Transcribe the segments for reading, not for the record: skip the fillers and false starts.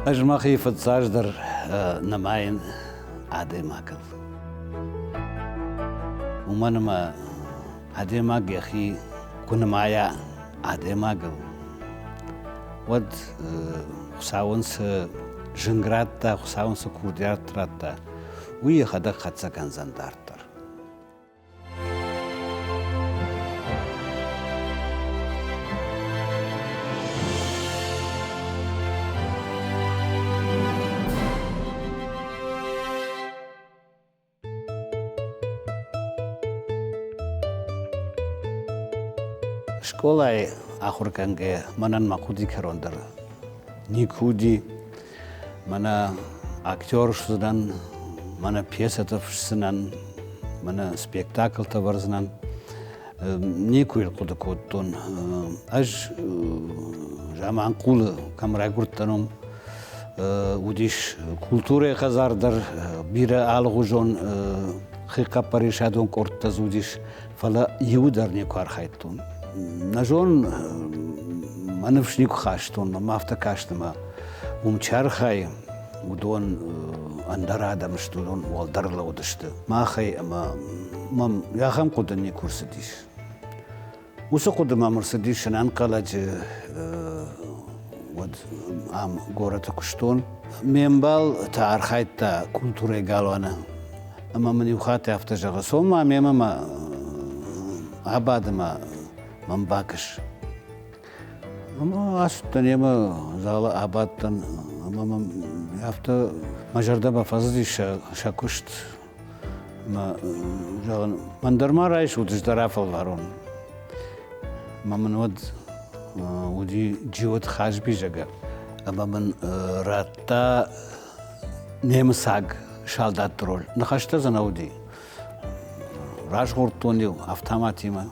Ӕз мӕхи фыццаджыдӕр нымайын адӕймагыл. Уымӕн ӕмӕ адӕймаг йӕхи куы нымайа адӕймагыл, уӕд Хуыцауӕн цы зынг радта, Хуыцауӕн цы курдиат радта, уый йӕхӕдӕг хӕццӕ кӕндзӕн дарддӕр. Скъолайы ахуыргӕнгӕйӕ мӕнӕн мӕ хъуыди кӕрон дӕр никуы уыди. Мӕнӕ актер суыдзынӕн, мӕнӕ пьесӕтӕ фысдзынӕн, мӕнӕ спектаклтӕ вӕрдзынӕн. Никуы йыл хъуыды кодтон. Ӕз Заманхъулы кӕм райгуырдтӕн, уым уыдис культурӕйы хӕдзар дӕр, бирӕ алыгъуызон хихъӕппӕрисадон къордтӕ дзы уыдис, фӕлӕ иуы дӕр никуы архайдтон. Нӕ зонын, мӕ ныфс никуы хастон, мӕм афтӕ каст, ӕмӕ уым чи архайы, уыдон ӕндӕр адӕм сты, уыдон уӕлдӕр лӕуд сты махӕй, ӕмӕ мӕм ахӕм хъуыды никуы рцыдис. Уыцы хъуыды мӕм ӕрцыдис ӕнӕнхъӕлӕджы, уӕд ам горӕты куыстон. Ме мбал та архайдта культурӕйы галуаны ӕмӕ мын иу хатт афтӕ зӕгъы, цом ма мемӕ мӕ абад ӕмӕ мӕм бакӕс. Ӕмӕ ацыдтӕн йемӕ залы абадтӕн ӕмӕ мӕм афтӕ мӕ зӕрдӕмӕ фӕцыдис сӕ куыст. Ӕмӕ зӕгъын, мӕн дӕр ма райсут, ӕз дӕр афӕлварон. Ӕмӕ мын уӕд уыди Джиоты Хазби, зӕгъгӕ, ӕмӕ мын радта немыцаг салдатты роль. Ныхӕстӕ дзы нӕ уыди. Разгъордтон-иу автоматимӕ.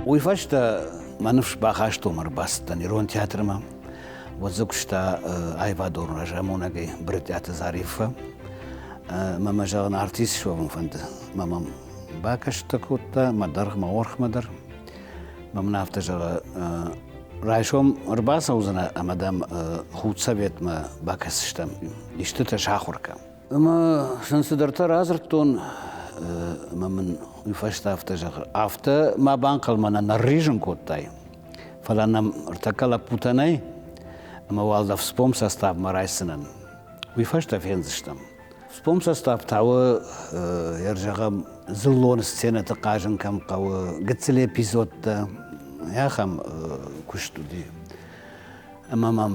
Уый фӕстӕ мӕ ныфс бахастон ӕрбацыдтӕн ирон театрмӕ. Уӕд дзы куыста аивадон разамонӕгӕй Брытъиаты Зариффӕ. Мӕ мӕ зӕгъын артист суӕвын фӕнды. Мӕ мӕм бакӕстытӕ кодта, мӕ дӕргъмӕ, уӕрхмӕ дӕр. Мӕ мын афтӕ зӕгъы, райсом ӕрбацӕудзынӕ ӕмӕ дӕм худсоветмӕ бакӕсдзыстӕм, истытӕ сахуыр кӕн. Ӕмӕ сын цыдӕртӕ радзырдтон, ӕмӕ мын уый фӕстӕ афтӕ зӕгъы, афтӕ ма банхъӕлмӕ нӕ нырризын кодтай, фӕлӕ нӕм ӕртӕккӕ лӕппутӕ нӕй, ӕмӕ уал дӕ вспом составмӕ райсдзынӕн. Уый фӕстӕ фендзыстӕм. Вспом состав та у, зӕгъӕм, дзыллон сценӕты хъазын кӕм хъӕуы, гыццыл эпизодтӕ, ахӕм куыст уыди. Ӕмӕ мӕм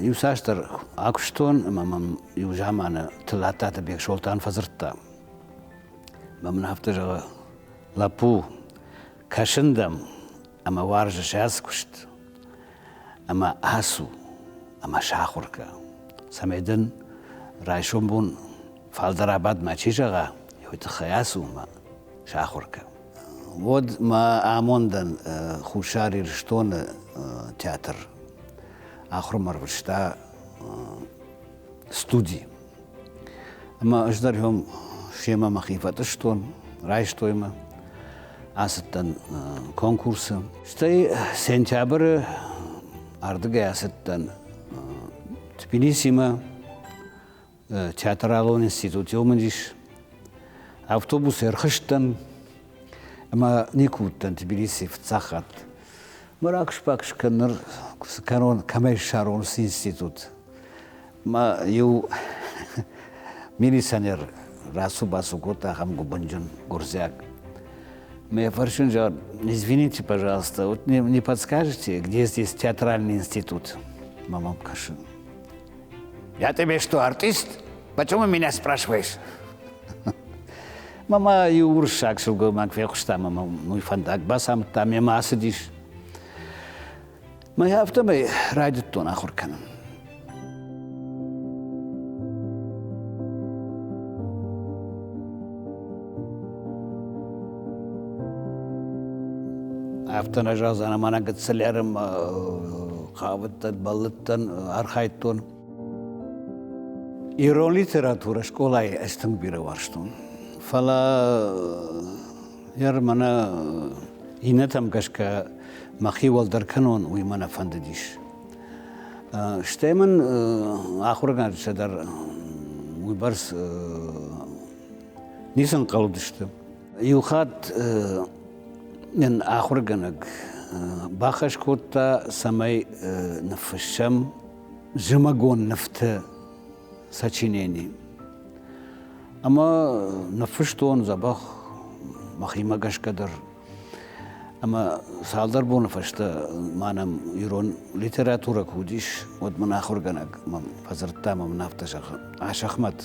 иуцасдӕр акуыстон, ӕмӕ мӕм иу заманы Тылаттаты Бексолтан фӕдзырдта. Мӕ мын афтӕ зӕгъы, лӕппу, кӕсын дӕм ӕмӕ уарзыс ацы куыст, ӕмӕ ацу ӕмӕ сахуыр кӕ, цӕмӕй дын райсом бон фалдӕр абад ма чи зӕгъа, уый тыххӕй ацу ӕмӕ сахуыр кӕ. Уӕд мӕ амондӕн Хуссар Ирыстоны театр ахуырмӕ ӕрвыста студи. Ӕмӕ ӕз дӕр уым семӕ мӕхи фӕтъыстон, райстой мӕ, ацыдтӕн конкурсы. Стӕй сентябры ардыгӕй ацыдтӕн Тбилисимӕ, театралон институт уым уыдис. Автобусы ӕрхызтӕн ӕмӕ никуы уыдтӕн Тбилиси фыццаг хатт. Мӕ ракус-бакус кӕн ныр цы кӕнон, кӕмӕй ссарон уыцы институт. Мӕ иу милиционер рацу-бацу кодта ахӕм гуыбынджын гуырдзиаг. Мӕ фӕрсын, зӕгъын, извините, пожалуйста, вот не, не подскажете, где здесь театральный институт? Мӕ мӕм кӕсы. Я тебе что, артист? Почему меня спрашиваешь? Мама иу уырыссаг сылгоймаг фехъуыста ӕмӕ мӕм уый фӕндаг бацамыдта, мемӕ ацыдис. Мӕ афтӕмӕй райдыдтон ахуыр кӕнын. Афтӕ нӕ зӕгъдзӕн, ӕмӕ нӕ гыццылӕрым хъавыдтӕн, бӕллыдтӕн, архайдтон. Ирон литературӕ скъолайы ӕз тынг бирӕ уарзтон. Фӕлӕ Йер мӕнӕ иннӕтӕм гӕсгӕ мӕхи уӕлдӕр кӕнон, уый мӕ нӕ фӕндыдис. Стӕй мын ахуыргӕнджытӕ дӕр уыйбӕрц ницы ӕнхъӕл уыдысты. Иу хатт нын ахуыргӕнӕг бахӕс кодта, цӕмӕй ныффыссӕм зымӕгон нывты сочинени. Ӕмӕ ныффыстон дзӕбӕх мӕхимӕ гӕсгӕ дӕр. Ӕмӕ цалдӕр боны фӕстӕ ма нӕм ирон литературӕ куы уыдис, уӕд мын ахуыргӕнӕг мӕм фӕдзырдта ӕмӕ мын афтӕ зӕгъы: Асӕхмӕт,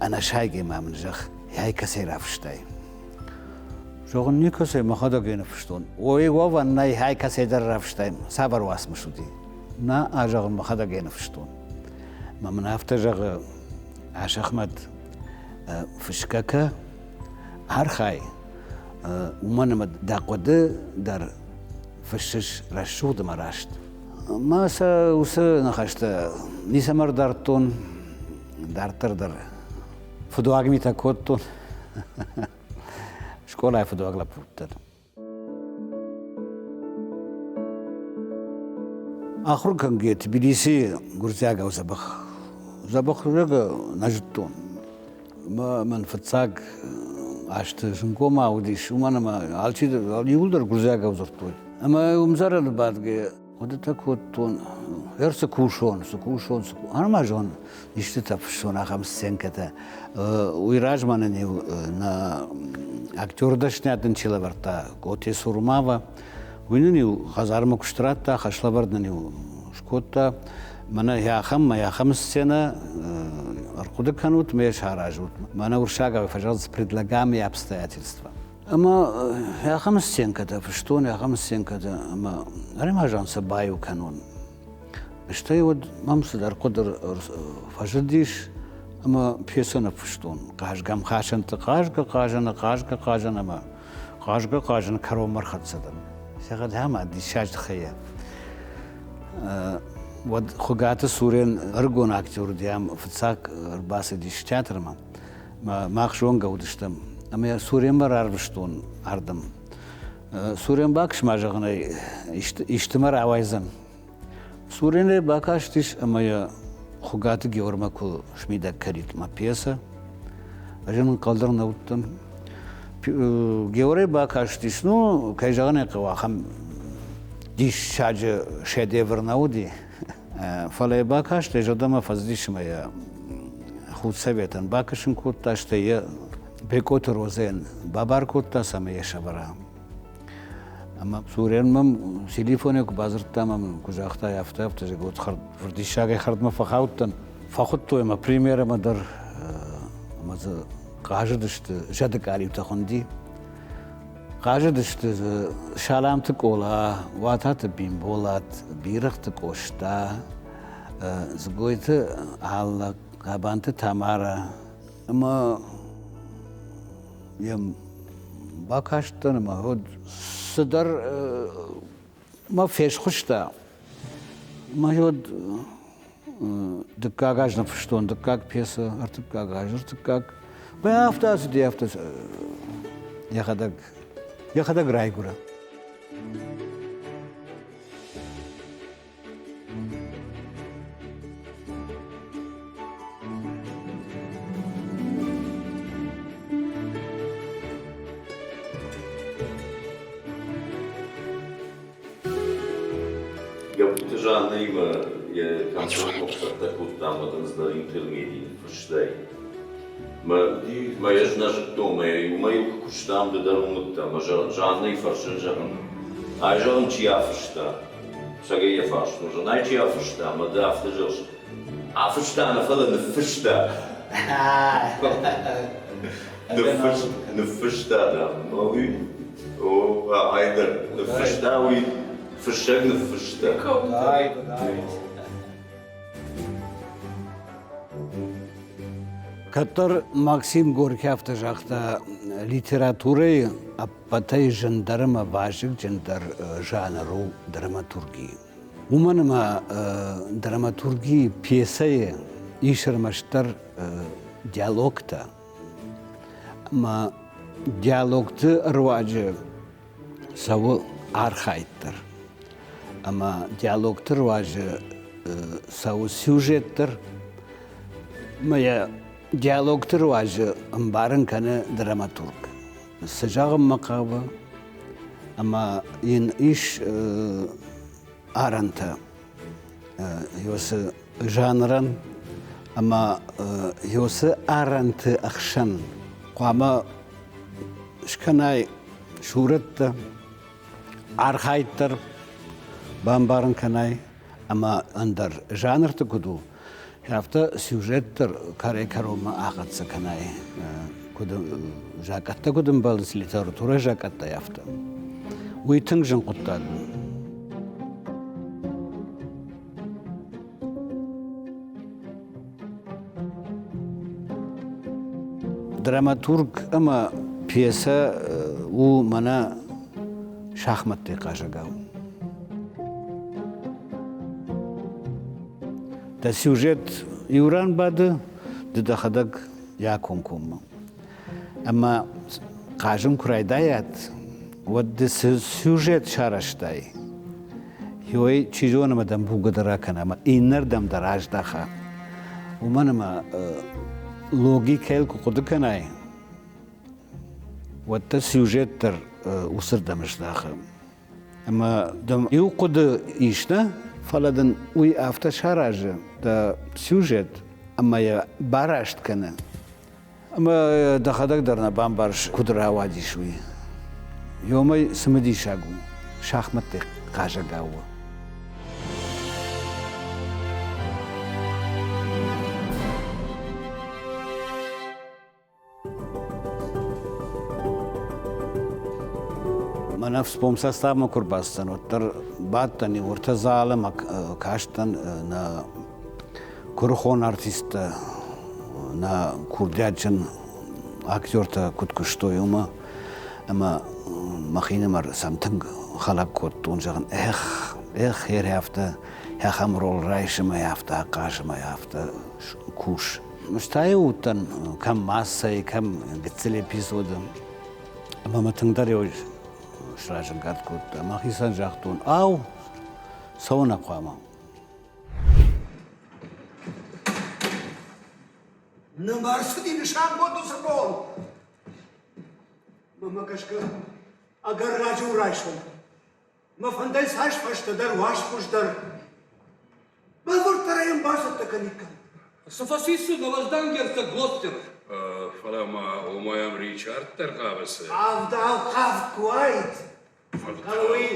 ӕнӕсайгӕ ма мын зӕгъ, ай кӕцӕй рафыстай? Зӕгъын, никӕцӕй, мӕхӕдӕг ӕй ныффыстон. Ой, уӕвӕн нӕй, ай кӕцӕйдӕр рафыстай, цавӕр уацмыс уыди? Нӕ, зӕгъын, мӕхӕдӕг ӕй ныффыстон. Мӕ мын афтӕ зӕгъы, Асӕхмӕт, фысгӕ кӕ, архай, уымӕн ӕмӕ дӕ хъуыды дӕр фыссыс рӕсугъд ӕмӕ раст. Мӕ сӕ уыцы ныхӕстӕ ницӕмӕ ӕрдардтон, дарддӕр дӕр фыдуаг митӕ кодтон. Скъолайы фыдуаг лӕппу уыдтӕн. Ахуыр кӕнгӕ Тбилиси гуырдзиагау дзӕбӕх дзӕбӕх нӕ зыдтон. Мӕн фыццаг азты зынгома уыдис, уымӕн ӕмӕ алчидӕр иууылдӕр гуырдзиагау дзырдтой. Ӕмӕ уым зӕрӕды бадгӕ хъуыдытӕ кодтон, ӕр цы кусон, цы кусон, цы ӕрма зон, истытӕ фыссон ахӕм сценкӕтӕ. Уый размӕ нын-иу нӕ актер дӕсниад нын чи лӕвӕрдта, Готе Сурмава, уый нын-иу хӕдзармӕ куыст радта, хӕслӕвӕрд нын-иу скодта. Мӕнӕ ахӕм мӕ ахӕм сценӕ ӕрхъуыды кӕнут, ме саразут. Мӕнӕ уырыссагау фӕзӕгъынц предлагаемые обстоятельства. Ӕмӕ ахӕм сценкӕтӕ фыстон, ахӕм сценкӕтӕ, ӕмӕ ӕрмӕзан сӕ баиу кӕнон. Стӕй уӕд мӕм цыдӕр хъуыды фӕзындис ӕмӕ пьесӕ ныффыстон. Хъазгӕмхасӕнты хъазгӕ-хъазӕны, хъазгӕ-хъазӕн ӕмӕ хъазгӕ-хъазӕны кӕронмӕ ӕрхӕццӕ дӕн. Зӕгъӕд, ӕмӕ диссаджы тыххӕй. Уӕд Хуыгаты Сурен ӕрыгон актер уыди, ам фыццаг ӕрбацыдис театрмӕ. Мах зонгӕ уыдыстӕм. Ӕмӕ йӕ Суренмӕ рарвыстон ардӕм. Сурен бакс-ма зӕгъынӕй исты мӕ рауайдзӕн. Суренӕй бакастис ӕмӕ йӕ Хуыгаты Геормӕ куы смидӕг кӕнид мӕ пьесӕ. Ӕз ын ӕнхъӕл дӕр нӕ уыдтӕн. Георӕй бакастис, ну, кӕй зӕгъын ӕй хъӕуы, ахӕм диссаджы шедевр нӕ уыди. Фӕлӕ йӕ бакаст, йӕ зӕрдӕмӕ фӕцыдис ӕмӕ йӕ худсоветӕн бакӕсын кодта, стӕй йӕ Бекъоты Розӕйӕн бабар кодта, цӕмӕй йӕ сӕвӕра. Ӕмӕ Сурен мӕм телефонӕй куы бадзырдта ӕмӕ мын куы загъта, афтӕ, афтӕ, зӕгъ, фырдиссагӕй хӕрдмӕ фӕхаудтӕн. Фӕхуыдтой мӕ премьерӕмӕ дӕр ӕмӕ дзы хъазыдысты, зӕды къалиутӕ хуынди. Хъазыдысты дзы Саламты Къола, Уататы Бимболат, Бирӕгъты Къоста, Дзгойты Алла, Хъабанты Тамарӕ. Ӕмӕ йӕм бакастӕн ӕмӕ уӕд цыдӕр мӕ фесхуыста. Мӕ уӕд дыккаг аз ныффыстон дыккаг пьесӕ, ӕртыккаг аз ӕртыккаг. Мӕ афтӕ ацыди, афтӕ йӕхӕдӕг йӕхӕдӕг райгуыры. Гӕбуты Жаннӕимӕ йӕ концертон цӕттӕ кодтам, уӕд ын ӕз дӕр интермедийы фыстӕй. Мӕ мӕ ӕз нӕ зыдтон, мӕ иумӕ-иу куы куыстам, ды дӕр уым уыдтӕ. Мӕ Жаннӕйы фӕрсын, зӕгъын, ай зӕгъын чи афыста? Сӕгӕй йӕ фарстон, зӕгъын, ай чи афыста? Мӕ ды афтӕ зӕгъыс, афыста нӕ, фӕлӕ ныффыста. Ныффыста, дам. Мӕ уый, о, ай дӕр ныффыста, уый фыссӕг ныффыста. Кӕддӕр Максим Горький афтӕ загъта, литературӕйы ӕппӕтӕй зындӕр ӕмӕ вазыгджындӕр жанр у драматурги. Уымӕн ӕмӕ драматургийы пьесӕйы ис ӕрмӕстдӕр диалогтӕ ӕмӕ Диалогты руаджы цӕуы архайд дӕр. Ӕмӕ диалогты руаджы цӕуы сюжет дӕр. Ӕмӕ йӕ диалогты руаджы ӕмбарын кӕны драматург. Цы зӕгъынмӕ хъавы, ӕмӕ йын ис арӕнтӕ уыцы жанрӕн ӕмӕ уыцы арӕнты ӕхсӕн хъуамӕ скӕнай сурӕттӕ, архайд дӕр бамбарын кӕнай ӕмӕ ӕндӕр жанрты куыд у, афтӕ сюжет дӕр кӕрӕй-кӕронмӕ ахӕццӕ кӕнай, куыд закъӕттӕ куыд ӕмбӕлынц литературӕйы закъӕттӕй, афтӕ. Уый тынг зын хъуыддаг у. Драматург ӕмӕ пьесӕ у мӕнӕ шахмӕттӕй хъазӕгау. Дӕ сюжет иу ран бады, ды дӕхӕдӕг йӕ комкоммӕ. Ӕмӕ хъазын куы райдайат, уӕд ды цы сюжет сарӕзтай, уый чи зоны ӕмӕ дӕм бугӕ дӕр акӕна ӕмӕ иннӕрдӕм дӕр аздаха. Уымӕн ӕмӕ логикӕйыл куы хъуыды кӕнай, уӕд дӕ сюжет дӕр уыцырдӕм здахы. Ӕмӕ дӕм иу хъуыды ис, нӕ? Фӕлӕ дын уый афтӕ саразы дӕ сюжет ӕмӕ йӕ бараст кӕны. Ӕмӕ дӕхӕдӕг дӕр нӕ бамбарыс, куыд рауадис, уый. Ёмӕ цымыдисаг у, шахмӕттӕй хъазӕгау у. Мӕнӕ вспомсоставмӕ куы рбацыдтӕн, уӕддӕр бадтӕн уӕртӕ залы ӕмӕ кастӕн нӕ куырыхон артисттӕ, нӕ курдиатджын актертӕ куыд куыстой, уымӕ. Ӕмӕ мӕхинымӕр сӕм тынг хӕлӕг кодтон, зӕгъын, эх, эх, афтӕ ахӕм роль райсы мӕ афтӕ ахъазы мӕ афтӕ кус. Стӕй уыдтӕн кӕм массӕйы, кӕм гыццыл эпизоды. Ӕмӕ мӕ тынгдӕр сразӕнгард кодта. Мӕхицӕн загътон, ау, цӕуынӕ хъуамӕ. Нымӕрцыди нысангонд уыцы бон. Мӕнмӕ гӕсгӕ, ӕгӕр раджы у райсом. Мӕ фӕндӕй цас фӕстӕдӕр, уас хуыздӕр. Бӕлвырддӕр ӕй бацӕттӕ кӕниккам. Цы фӕцис нӕуӕздан герцог Глостер? Фӕлӕ ма уымӕй ам Ричард дӕр хъавы цы? Хъавдау хъавд куы уаид, фӕлӕ уый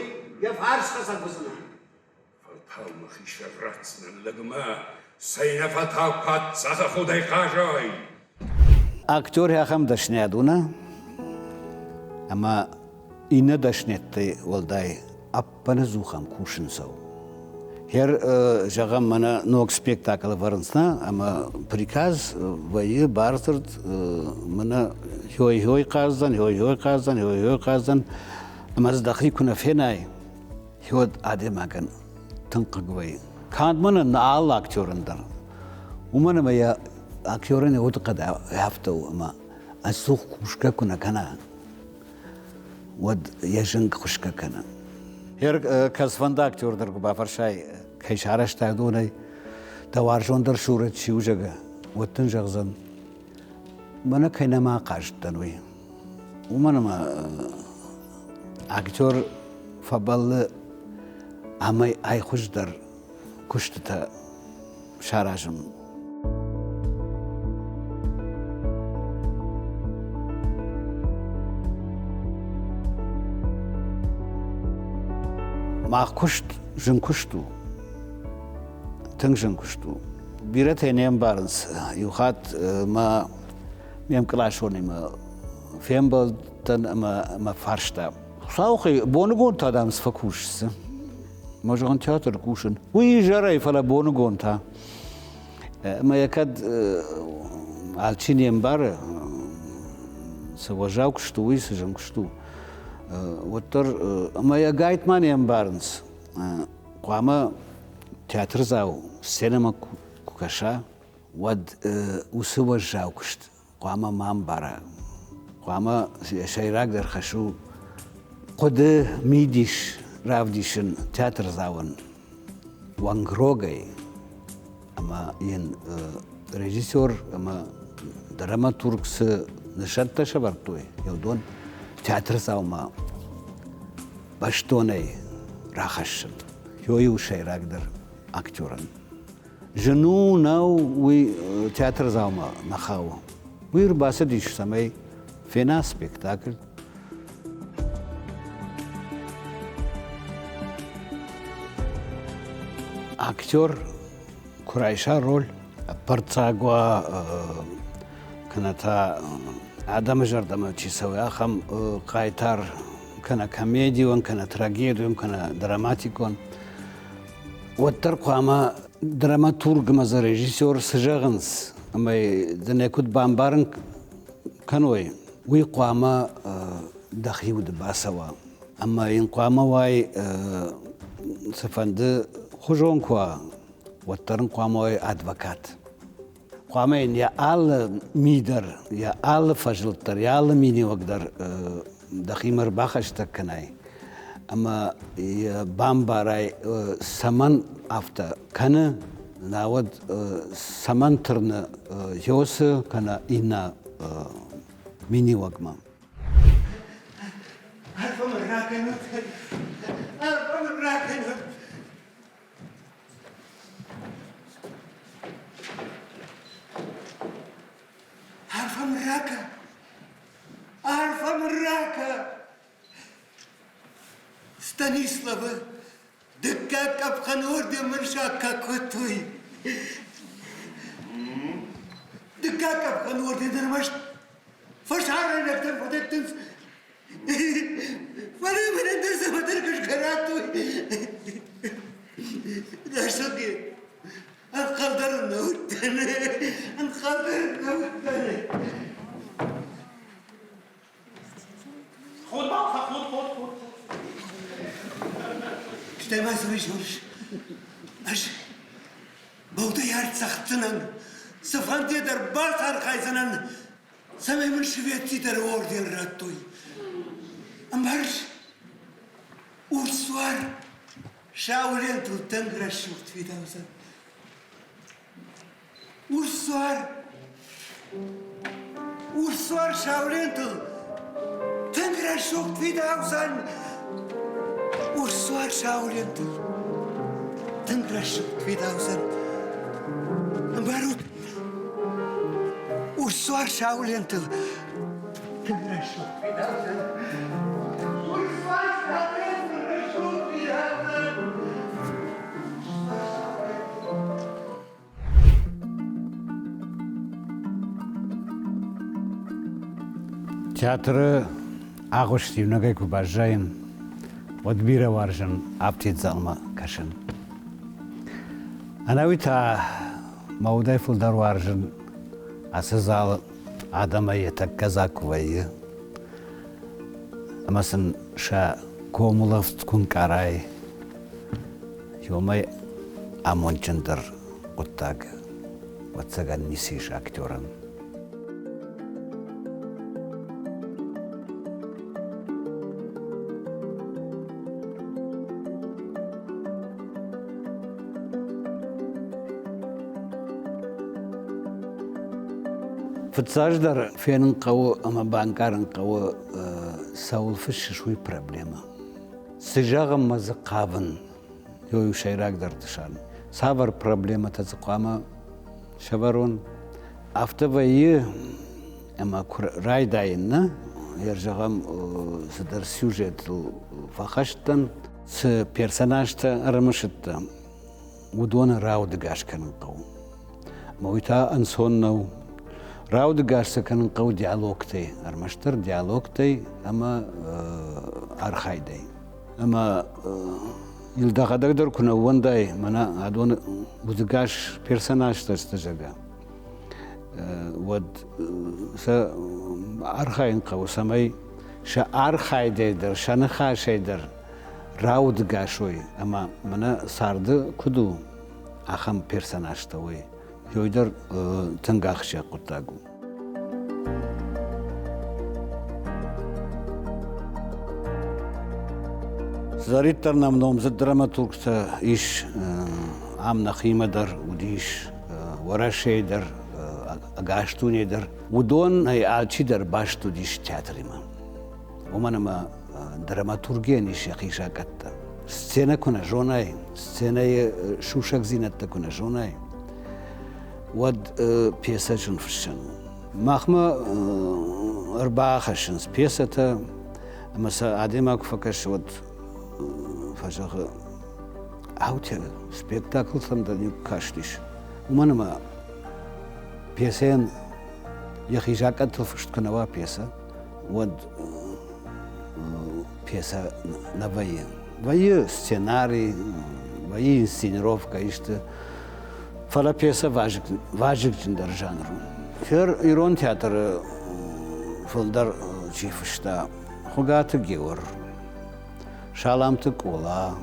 йӕ фарсхӕцӕг уыдзынӕ. Фӕлтау мӕхи сӕрратдзынӕн лӕгмӕ, цӕйнӕфӕлтау паддзахы худӕй хъазай! Актер ахӕм дӕсниад у, нӕ? Ӕмӕ иннӕ дӕсниӕдтӕй уӕлдай ӕппӕнӕдзух ӕм кусын цӕуы. Хер, зӕгъӕм, мӕнӕ ног спектакль ӕвӕрынц, нӕ? Ӕмӕ приказ вӕййы, бардзырд, мӕнӕ хёй-хёй хъаздзӕн, хёй-хёй хъаздзӕн, хёй-хёй хъаздзӕн, ӕмӕ дзы дӕхи куы нӕ фенай, уӕд адӕймагӕн тынг хъыг вӕййы. Канд мӕнӕн нӕ алы актерӕн дӕр. Уымӕн ӕмӕ йӕ актерӕн йӕ удыхъӕд афтӕ у, ӕмӕ ӕдзух кусгӕ куы нӕ кӕна, уӕд йӕ зынг хуысгӕ кӕны. Кӕцфӕнды актер дӕр куы бафӕрсай, кӕй сарӕзтай уыдонӕй, дӕ уарзондӕр сурӕт чи у, зӕгъгӕ, уӕд дын зӕгъдзӕн, мӕнӕ кӕй нӕма ахъазыдтӕн, уый. Уымӕн ӕмӕ актер фӕбӕллы амӕй ай хуыздӕр куыстытӕ саразын. Мах куыст зын куыст у. Тынг зын куыст у. Бирӕтӕ не мбарынц. Иу хатт мӕ ме мкъласонимӕ фембӕлдтӕн ӕмӕ мӕ фарста. Хуыцаухи, боныгон та дам цы фӕкусыс? Мӕ зӕгъын, театры кусын. Уый изӕрӕй, фӕлӕ боныгон та. Ӕмӕ йӕ кӕд алчи не мбары, цы уӕззау куыст у, уый цы зын куыст у, уӕддӕр ӕмӕ йӕ гайтма не мбарынц. Хъуамӕ театрдзау сценӕмӕ куы кӕса, уӕд уыцы уӕззау куыст хъуамӕ ма мбара. Хъуамӕ сӕйрагдӕр хӕс у хъуыды, мидис равдисын театрдзауӕн уӕнгрогӕй ӕмӕ йын режиссер ӕмӕ драматург цы нысӕнттӕ сӕвӕрдтой, уыдон театрдзаумӕ бӕстонӕй рахӕссын. Ёй у сӕйрагдӕр актерӕн. Зын у, нӕу, уый театрдзаумӕ нӕ хауы. Уый ӕрбацыдис, цӕмӕй фена спектакль. Актер куы райса роль, ӕппӕрццаг уа, кӕнӕ та адӕмы зӕрдӕмӕ чи цӕуы, ахӕм хъайтар, кӕнӕ комедион, кӕнӕ трагедион, кӕнӕ драматикон, уӕддӕр хъуамӕ драматург ӕмӕ дзы режиссер цы зӕгъынц ӕмӕ дын ӕй куыд бамбарын кӕной, уый хъуамӕ дӕхи уды бацӕуа. Ӕмӕ йын хъуамӕ уай цыфӕнды хуызон куы уа, уӕддӕр ын хъуамӕ уай адвокат. Хъуамӕ йын йӕ алы ми дӕр, йӕ алы фӕзылд дӕр, йӕ алы миниуӕг дӕр дӕхимӕ ӕрбахӕстӕг кӕнай ӕмӕ йӕ бамбарай, цӕмӕн афтӕ кӕны, науӕд цӕмӕн тырны Йосы кӕнӕ иннӕ миниуӕгмӕ. Арфӕ мын ракӕнут! Арфӕ мын ракӕнут! Арфӕ мын ракӕ! Арфӕ мын ракӕ! Станиславы дыккаг къӕпхӕн орден мын саккаг кодтой. Дыккаг къӕпхӕн орден ӕрмӕст фӕсарӕйнӕгтӕн фӕдӕттынц. Фӕлӕ мӕнӕн дӕр цӕмӕдӕр гӕсгӕ радтой. Рӕсугъд ӕнхъӕл дӕр нӕ уыдтӕн, ӕнхъӕл дӕр нӕ уыдтӕн. Худ ма фӕхуд, худ, худ. Стӕй ма цы зоныс? Ӕз бӕлдӕй ӕрцӕгъддзынӕн, цыфӕндыйӕ дӕр бацархайдзынӕн, цӕмӕй мын Швеци дӕр орден радтой. Ӕмбарыс? Урс суар сау лентыл тынг рӕсугъд фидаудзӕн. Урс суар Урс суар сау лентыл тынг рӕсугъд фидаудзӕн. Урс суар сау лентыл тынг рӕсугъд фидаудзӕн. Ӕмбарут? Урс суар сау лентыл тынг рӕсугъд фидаудзӕн. Урс суар сау лентыл рӕсугъд фидаудзӕн. Театры агъуыст иунӕгӕй куы баззайын, уӕд бирӕ уарзын афтид залмӕ кӕсын. Ӕнӕуи та мӕ удӕй фылдӕр уарзын ацы залы адӕмӕй йӕ тӕккӕ дзаг куы вӕййы ӕмӕ сын сӕ комулӕфт куы нкъарай, уымӕй амондджындӕр хъуыддаг, ӕвӕццӕгӕн, ницы ис актерӕн. Фыццаджыдӕр фенын хъӕуы ӕмӕ банкъарын хъӕуы, цӕуыл фыссыс, уый проблемӕ. Цы зӕгъынмӕ дзы хъавын, уый у сӕйрагдӕр нысан. Цавӕр проблемӕтӕ дзы хъуамӕ сӕвӕрон? Афтӕ вӕййы, ӕмӕ куы райдайын, нӕ, зӕгъӕм, цыдӕр сюжетыл фӕхӕст дӕн, цы персонажтӕ ӕрымысыдтӕ, уыдоны раудыгас кӕнын хъӕуы. Ӕмӕ уый та ӕнцон нӕу. Раудыгас сӕ кӕнын хъӕуы диалогтӕй, ӕрмӕстдӕр диалогтӕй ӕмӕ архайдӕй. Ӕмӕ йыл дӕхӕдӕг дӕр куы нӕ ууӕндай, мӕнӕ адон удыгас персонажтӕ сты, зӕгъгӕ, уӕд сӕ архайын хъӕуы, цӕмӕй сӕ архайдӕй дӕр, сӕ ныхасӕй дӕр раудыгас уой ӕмӕ мӕнӕ царды куыд у, ахӕм персонажтӕ уой. Уый дӕр тынг ахсджиаг хъуыддаг у. Цыдӕриддӕр нӕм номдзыд драматургтӕ ис, ам нӕхимӕ дӕр уыдис, Уӕрӕсейы дӕр, ӕгас дунейы дӕр. Уыдонӕй алчидӕр баст уыдис театримӕ. Уымӕн ӕмӕ драматургийӕн ис йӕхи закъӕттӕ. Сценӕ куы нӕ зонай, сценӕйы сусӕгдзинӕдтӕ куы нӕ зонай, уӕд пьесӕ зын фыссӕн у. Махмӕ ӕрбахӕссынц пьесӕтӕ, ӕмӕ сӕ адӕймаг куы фӕкӕсы, уӕд фӕзӕгъы, аутӕ спектаклтӕм дӕр никуы кастис. Уымӕн ӕмӕ пьесӕйӕн йӕхи закъӕттыл фыст куы нӕ уа пьесӕ, уӕд пьесӕ нӕ вӕййы. Вӕййы сценари, вӕййы инсценировкӕ исты, фӕлӕ пьесӕ вазыгджындӕр жанр у. Фер ирон театры фылдӕр чи фыста, Хуыгаты Геор, Саламты Къола,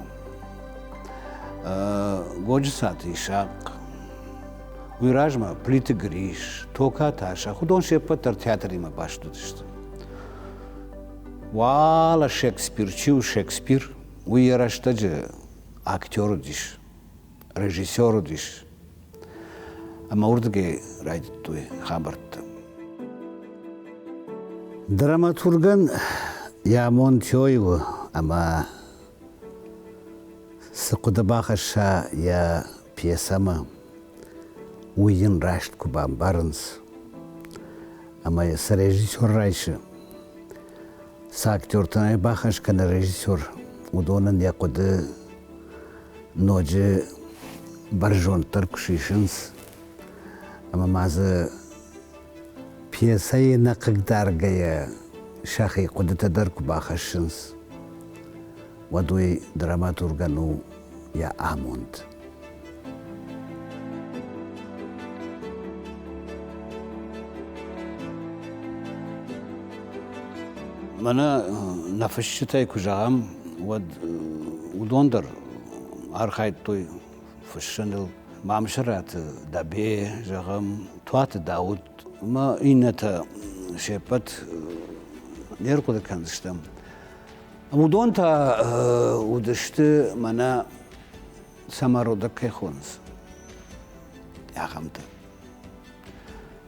Годжыцаты Исахъ, уый размӕ Плиты Грис, Токаты Асӕх, уыдон се ппӕт дӕр театримӕ баст уыдысты. Уалӕ Шекспир, чи у Шекспир, уый йӕ рӕстӕджы актер уыдис, режиссер уыдис. Ӕмӕ уырдыгӕй райдыдтой хабӕрттӕ. Драматургӕн йӕ амонд той у, ӕмӕ цы хъуыды бахӕсса йӕ пьесӕмӕ, уый йын раст куы бамбарынц, ӕмӕ йӕ цы режиссер райсы, цы актертӕн ӕй бахӕс кӕны режиссер, уыдонӕн йӕ хъуыды ноджы бӕрзонддӕр куы сисынц, ӕмӕ ма дзы пьесӕйы нӕ хъыгдаргӕйӕ сӕхи хъуыдытӕ дӕр куы бахӕссынц, уӕд уый драматургӕн у йӕ амонд. Мӕнӕ нӕ фысджытӕй куы зӕгъӕм, уӕд уыдон дӕр архайдтой фыссыныл. Мамсыраты Дӕбе, зӕгъӕм, Туаты Дауыт ӕмӕ иннӕтӕ се ппӕт не рхъуыды кӕндзыстӕм. Уыдон та уыдысты мӕнӕ самородок кӕй хонынц, ахӕмтӕ.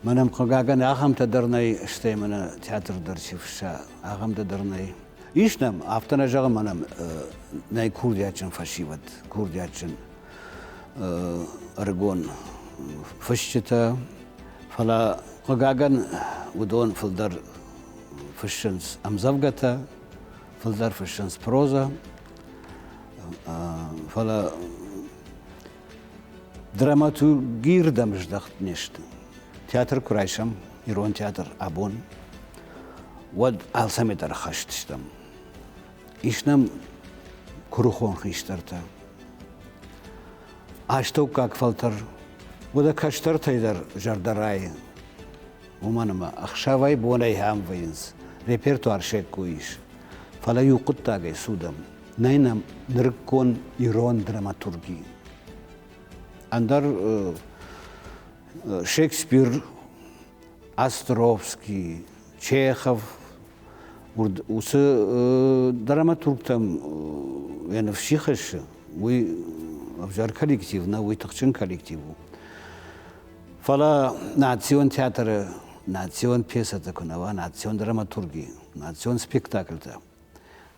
Мӕнӕн, хъыгагӕн, ахӕмтӕ дӕр нӕй, стӕй мӕнӕ театр дӕр чи фысса, ахӕмтӕ дӕр нӕй. Ис нӕм, афтӕ нӕ зӕгъын, мӕнӕм нӕй курдиатджын фӕсивӕд, курдиатджын ӕрыгон фысджытӕ, фӕлӕ, хъыгагӕн, уыдон фылдӕр фыссынц ӕмдзӕвгӕтӕ, фылдӕр фыссынц прозӕ, фӕлӕ драматургийы здӕхт не сты. Театр куы райсӕм, ирон театр абон, уӕд алцӕмӕй дӕр ӕххӕст стӕм. Ис нӕм куырыхон хистӕртӕ, астӕуккаг фӕлтӕр, уӕдӕ кӕстӕртӕй дӕр зӕрдӕ райы. Уымӕн ӕмӕ ӕхсӕвӕй-бонӕй ам вӕййынц, репертуар се ккой ис. Фӕлӕ иу хъуыддагӕй цудӕм. Нӕй нӕм нырыккон ирон драматурги. Ӕндӕр Шекспир, Островский, Чехов, уыцы драматургтӕм йӕ ныфс чи хӕссы, уый ӕвзӕр коллектив нӕ, уый тыхджын коллектив у. Фӕлӕ национ театры национ пьесӕтӕ куы нӕ уа, национ драматурги, национ спектакльтӕ,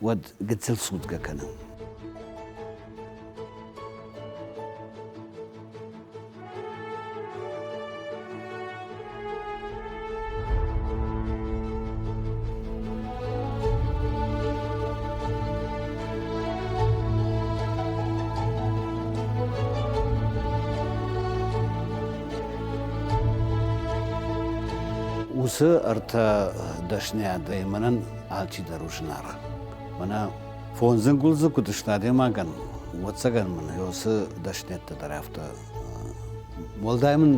уӕд гыццыл цудгӕ кӕны. Уыцы ӕртӕ дӕсныйадӕй мӕнӕн алчидӕр у зынаргъ. Мӕнӕ фондзӕнгуылдзы куыд сты адӕймагӕн, уӕццӕгӕн мын уыцы дӕсныйӕдтӕ дӕр афтӕ уӕлдай мын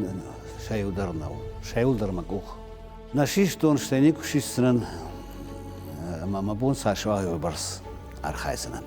сӕ иу дӕр нӕу, сӕ иуыл дӕр мӕ къух нӕ систон, стӕй никуы систдзынӕн ӕмӕ мӕ бон цас уа, уыйбӕрц архайдзынӕн.